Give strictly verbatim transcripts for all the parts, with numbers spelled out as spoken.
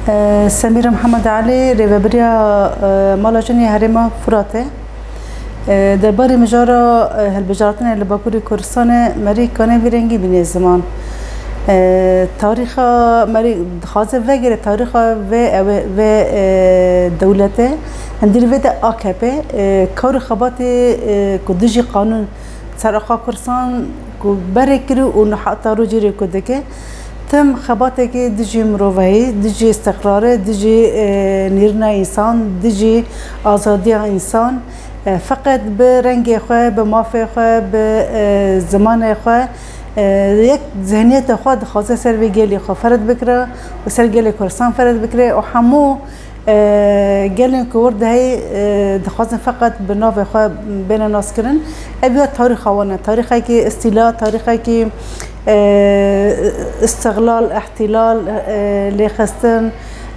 Semîra Mihemed Elî, rêvebiriya, e, Mala Jinê Herêma Furatê. E, derbarê mijara, e, hilbijartinê li Bakurê Kurdistanê merî kane vî rengî bîne ziman. E, tarîxa merî dixwaze vegere tarîxa vê, ew ê, vê, e, dewletê. Hundirî vê de A K P, e, kar û xebatê, e, ku dijî qanûn ser axa Kursan ku berê kir û niha ta rojê rê ku dike, tim xebatekê dijî mirovahî, dijî îstiqrarê, dijî, e, nêrîna însan, dijî azadiya însan, e, feqet bi rengê xwe, bi mafê xwe, bi, e, zimanê xwe, e, yek zihniyeta xwe dixwaze ser vê gelê xwe ferz bikira û ser gelê Kursan ferz bikire û hemû E, gelên ku wir de heye, e, dixwazin feqet bi navê xwe bêne naskirin. Ev ya tarîxa wan e. Tarîxekî îstîla, tarîxekî, e, îstiqlal, îhtîlal, e, lêxistin,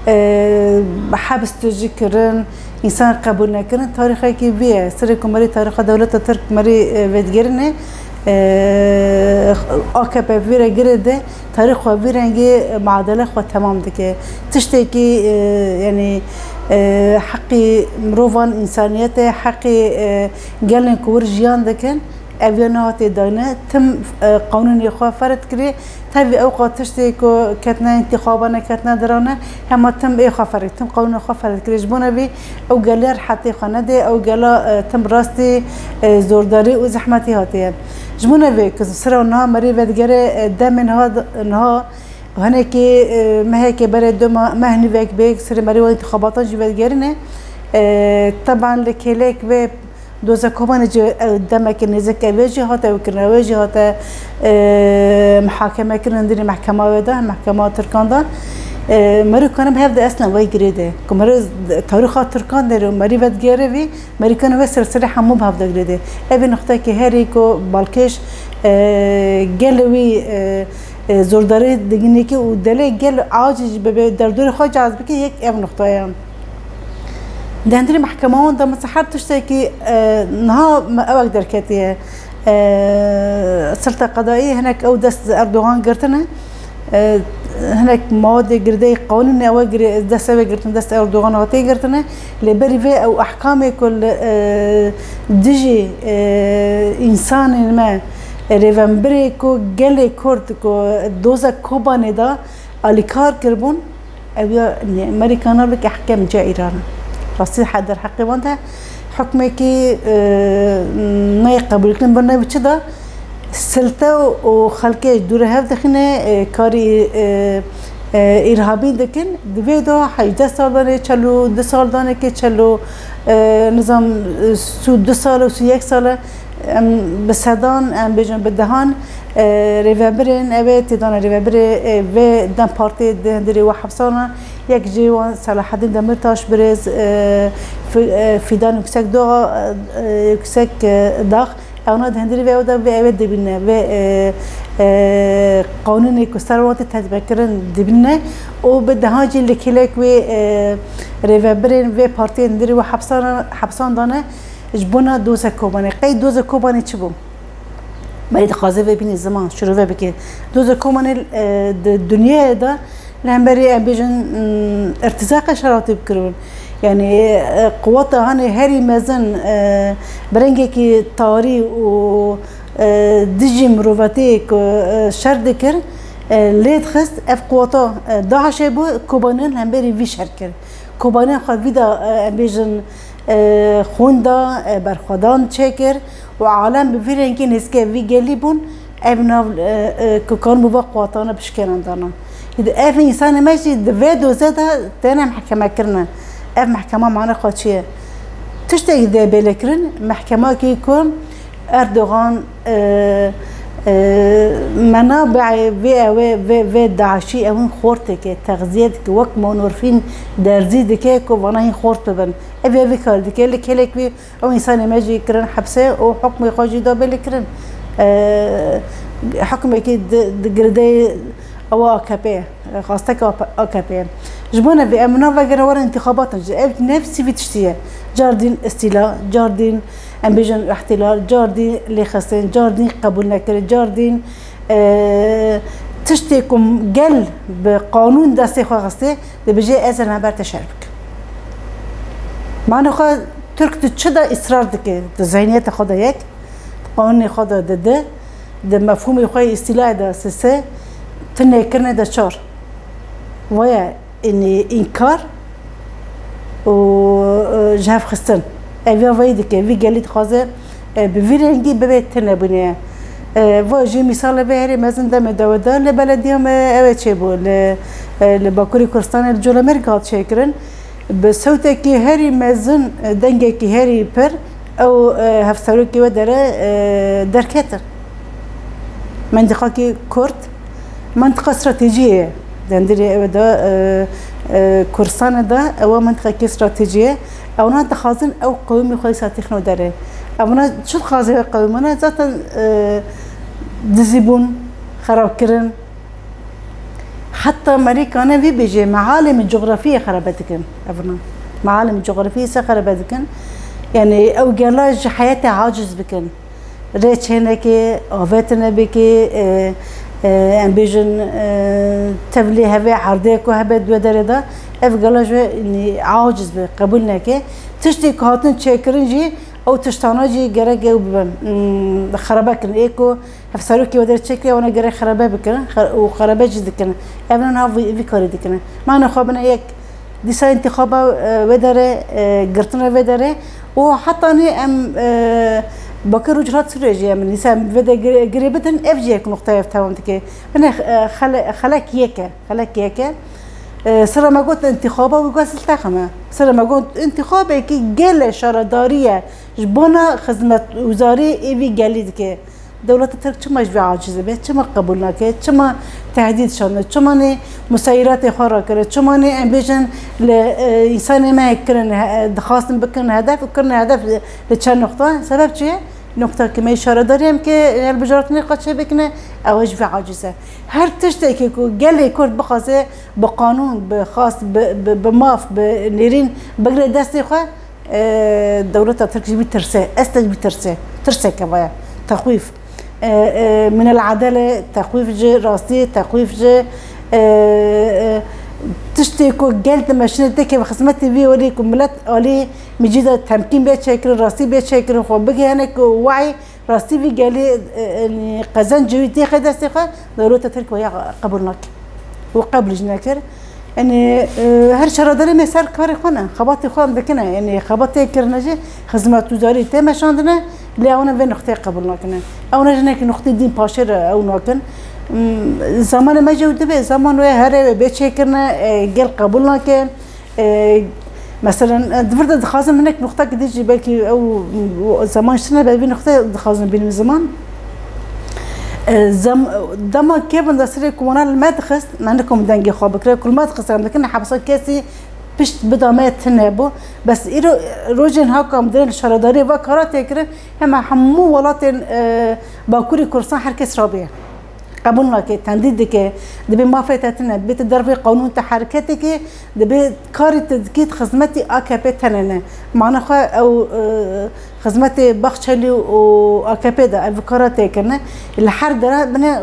e, hebs tijî kirin, însan qebûl nekirin. Tarîxekî vî ye. Serê ku merî tarîxa dewleta Tirk merî, e, vedigerîne, e, A K P vî re girê de tarîx xwe vî rengî, e, muadele xwe temam dike. Tiştekî, e, yanî, e, heqî mirovan, însaniyetê, heqî, e, gelên ku wir jiyan dikin, ev ya nehatiye dayne. Tim, e, qanûnê xwe ferz kirî. Tevî ew qat tiştê ku ketine întîxaba ne, ketine dirane, hema tim ê xwe ferz, tim qanûnê xwe ferz kirî. Ji bona vî ew gelê rehetê xwe nedê, ew gela, e, tim rastî, e, zordarî û zehmetî hatiye. Ji bona vê ku sira niha merî vedigere, e, demê niha, niha û hinekî, e, mehekê berê du meh, meh nîvek bê, serê merî wê întîxabatan jî vedigerîne. E, teban li kêlek vê Doza Kobanê jî, e, demeke nêzik e, wê jî hate ew kirin, wê jî hate, e, muhakeme kirin, hundirî mehkema wê de, mehkema Tirkan de. E, merî kanim hev de eslen vay girê de. Ku merî tarîxa Tirkan de re, merî vedigere vî, merî kanim ve silsile hemû bi hev de girê de. Ev ê nuqtekê herî ku balkêş, e, gelê wî, e, e, zordarî digînî ki û delê gel acî jî bebe derdorê xwe caz bike, yek ev nuqta ye. Di hundirî mehkeman de mesela her tiştekî, e, niha me ewek derketiye. E, silta qedayî hinek ew dest Erdogan girtine. E, hinek mawadê girdeyî qanûnê ew ê girê dest ew ê girtin, dest Erdogan hatiye girtine. Lê berî vê ew ehkamê ku li, e, dijî, e, însanên me, e, rêvenbirê ku gelê Kurd ku doza Kobanê de alîkar kiribûn, ew ya, ne, Amerîkana bike heke min ciya Îran. Rastî he derheqê wan de hukmekî, e, nayê qebûlkirin, bi navê çi de silte û xelkê dûre hev dixîne, e, karî, e, e, îrhabî dikin. Di vê de hejdeh sal danê, çel û du sal danê ke çel û, e, nizam, e, sî û du sal û sî û yek sal e. Em bi sedan, em bêjin bi dehan, e, rêvebirên, ev ê têdana rêvebirê, e, vê dem partiyê di hundirê we hepsan e. Yek ji wan Selahaddin Demirtaş birêz, e, Fi-, e, Fidan Yüksek Doğa, e, Yüksek, e, Dağ. Ewna di hundirê vê ew de vê ew ê dibîne, vê, e, e, qanûnê ku ser wan tê tetbîqkirin dibîne û bi dehan jî li kêlek wê, e, rêvebirên vê partiyê hundirê we hepsan, hepsan dane. Ji bona doza Kobanê. Qey doza Kobanê çi bû? Berê dixwaze vê bînî ziman, şirove bike. Doza Kobanê, e, di dinyayê de li hemberî, em bêjin, mm, irtizaqê şeratî bikiribûn. Yanî, e, quweta hanê herî mezin, e, bi rengekî tarî û, e, dijî mirovatiyê ku, e, şer dikir, e, lê dixist, ev quweta, e, DAIŞê bû, Kobaniyan li hemberî vî şer kir. Kobaniyan xwe vî da, e, em bêjin, e, xwin da, e, berxwedan çêkir û alem bi vî rengî nêzikê vî gelî bûn, ev nav, e, e, ku kanibû va quwatana bi şikênan dana. Îdî ev însanê me jî di vê doze de têne mehkeme kirine. Ev mehkema mane xwe çi ye? Tiştekî dê bêle kirin, mehkemekî ku Erdogan, e, e, menabeê vê ew ê, vê, vê DAIŞî ewin xort dike, texziye dike, wek monorfîn derzî dike ku vana hîn xort bibin. Ev ê vî kar dike, li kêlek wî ew însanê me jî kirin hepsê û hukmê xwe jî da bêle kirin. E, hukmekî di, di girdeyê ew A K P ye, xasteke A K P ye. Ji bo ne vê em navegere werin întîxabatan jî. Ev nefsî vî tiştî ye. Car dîn îstîla, car dîn em bêjin îhtîlal, car dîn lêxistin, car dîn qebûl nekirin, car dîn, e, Tiştê ku gel bi qanûn destê xwe xistê, dibêje ez ê li hember te şer bikim. Mane xwe Tirk di çi de îsrar dike, di zihniyeta xwe de yek, di qanûnê xwe de di di, di mefhûmê xwe yê îstîlayê de sisê, tinê kirine de çar. Waya, înî, înkar û, e, ji hev xistin. Ev ya vayî dike, vî gelî dixwaze, e, bi vî rengî bibe tinebûnê. E, va jî mîsalê vê herî mezin demê dewe de li belediya me ew ê çêbû, li, e, li Bakurê Kurdistanê li Colemêrg hat çêkirin. Bi sewtekî herî mezin, e, dengekî herî pir, ew, e, hevserokê wê dere, e, derketin. Mentiqakî Kurd, mentiqa stratejiyê ye. Dendirê ew de, e, e, Kurdistanê de, ew mentiqakî stratejiyê. Ewna dixwazin ew qewimî xwe îsa têxin derê. Ewna çi dixwaze ew qewimî? Zaten, e, dizîbûn, xerabkirin. Heta merîkane vî bêje, mealê min cografiyê xerebe dikin. Evna. Mealê min cografiyê se xerebe dikin. Yani ew gela ji heyetê aciz bikin. Rê çênekê, avêtine bikê, e, e, em bêjin, e, tevlê hevê erdê ku hebe di wê derê de, ev gela ji wê, nî, aciz be, qebûl neke. Tiştê ku hatin çêkirin jî, ew tiştana jî gerek ew bibe, hmm, xerebe kirin. Ê ku hevserokê wê derê çêkiriye, wana gerek xerebe bikirin, xe-, û xerebe jî dikirin. Ev ne niha vî, vî karî dikirin. Mane xwe bine yek Dîsa întîxaba, e, wê derê, e, girtina wê derê û hetanî em, e, Bakir Rojhilat Sûriyê jî em dîsa em vê de gir-, girê bidin, ev jî yek nuqtaya ev tewam dike. Binê, e, xele-, xelek yek e, xelek yek e. E, sira me got întîxaba wî got ziltexe me. Sira me got întîxabekî gelê şaredarî ye. Ji bona xizmetguzarî ê vî gelî dike. Dewleta Tirk çima ji vê aciz dibe? Çima qebûl nake? Çima tehdîd şande? Çima nê museyîratê xwe rakire? Çima nê em bêjin li, e, însanê me kirin, he-, dixwastin bikin hedef û kirin hedef li, li çend nuqta? Sebeb çi ye? Nuqta ki me şaredarî em ke hilbijartinê xwe çê bikine, ew ji vê aciz e. Her tiştekî ku gelê Kurd bixwaze bi qanûn, bi xwest, bi, bi, bi maf, bi nêrîn bigire destê xwe, e, dewleta Tirk ji wî tirse, estek wî tirse, tirseke vaya, texwîf. E, e, minel adele, texwîf ji rastî, texwîf ji, e, e, tiştê ku gel dimeşine têkeve xizmetê vî olî ku milet alî micî de temkîn bê çêkirin, rastî bê çêkirin, xwe bigihene ku wayî rastî vî gelî, e, e, qezenc wî têxe destê xwe, dewleta Tirk waya qebûl nake. Û qebûl jî nekir. Yanî, e, her şaredarê me ser karê xwe ne, xebatê xwe em dikine. Yanî xebatê kirine jî xizmetguzarî tê meşandine, lê ew ne vê nuqteyê qebûl nakine. Ew ne jinekî nuqtê dîn paşê re ew nakin. Hmm, zamanê me jî ew dibe, zaman wê here wê bê çêkirine, e, gel qebûl nake. E, meselen, e, di vir de dixwazim hinek nuqta gidî jî belkî ew, e, zeman şine be vî nuqte dixwazim bînim ziman. E, zem-, dema Kevin de sirê ku wana li me dixist, me nikom dengê xwe bikire, ku li me dixist em dikin, hepsa kesî pişt bida me tune bû. Bes îro rojên ha ku em dirin li şaredariyê va kara tê kirin, hema hemû welatên, e, Bakurê Kurdistan her kes rabiye. Qebûl nake, tendît dike, dibê mafê te tune, dibê tu dervê qanûn te hereketê ke, dibê karê tu dikî xizmetî A K P tenê ne. Mane xwe ew, e, xizmetê Baxçelî û A K P de ev kara tê kirine. Li her dera bine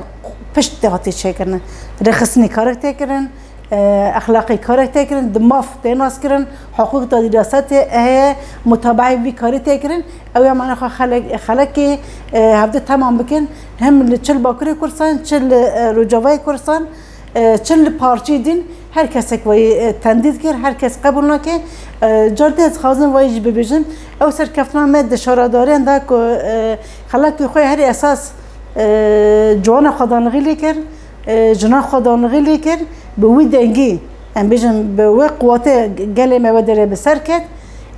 pişt de hatî çêkirine. Rêxistinî karek tê kirin, e, exlaqî karek tê kirin, di maf tê nas kirin, hiqûq da dîrasetê heye, mutabaê vî karî tê kirin. Ew ya mane xwe xelek-, xelekê, e, hevdî temam bikin. Hem li çi li Bakurê Kurdistan, çi li, e, Rojavayê Kurdistan, e, çi li parçeyê din, her kesek wayî, e, tendît kir, her kes qebûl nake. E, cardî ez dixwazim wayî jî bibêjim. Ew serkeftina me di şaredariyan de ku, e, xelekê xwe herî esas, e, ciwana xwedanixî lê kir, e, jinan xwedanixî lê kir, bi wî dengî, em bêjin, bi wê quwetê gelê me wê derê bi ser ket.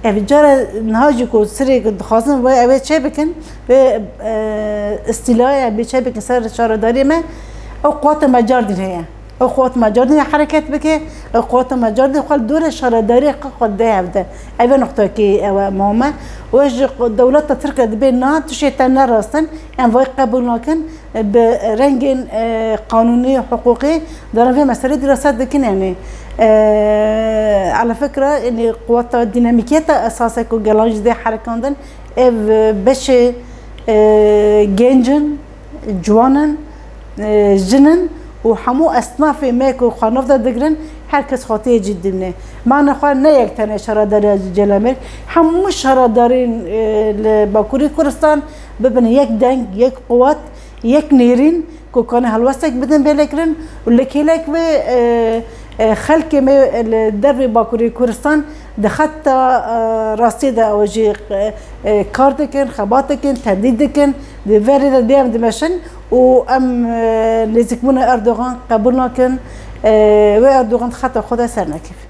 Ev cara niha jî ku sirê ku dixwazin wê ew ê çê bikin, wê, e, îstîlayê em bê çê bikin ser şaredariyê me, ew quweta me cardîn heye. Ew quweta me cardîn heye hereket bike, ew quweta me cardîn xwe li dorê şaredariyê xwe xwe dide hevde. Ev ê nuqtekî ew e muhim e. Û ji dewleta Tirk re dibê niha tiştê te ne rast in, em vay qebûl nakin. Bi rengên, e, qanûnî, hiqûqî dana vê meselê dîraset dikin, yanî, e, ala fikra, yanî, quweta, dînamîkiyeta esas e ku gelan jî dê herekandin, ev, e, beşê, e, genc in, ciwan in, e, jin in û hemû esnafê me ku xwe nav de digirin, her kes xwatiyê cî dibîne. Mane xwe ne yek tenê şaredariya Celemêr, hemû şaredarên, e, li Bakurê Kurdistan bibin yek deng, yek quwet, yek nêrîn ku kane helwestek bidin bê lêkirin û li kêlek ve, e, e, xelkê me li dervê Bakurê Kurdistan di xeta, e, rastiyê de ew jî, e, e, kar dikin, xebat dikin, tendît dikin, di verê de dê em dimeşin û em, e, nêzîkbûna Erdogan qebûl nakin, e, wê Erdogan di xeta xwe de ser nekeve.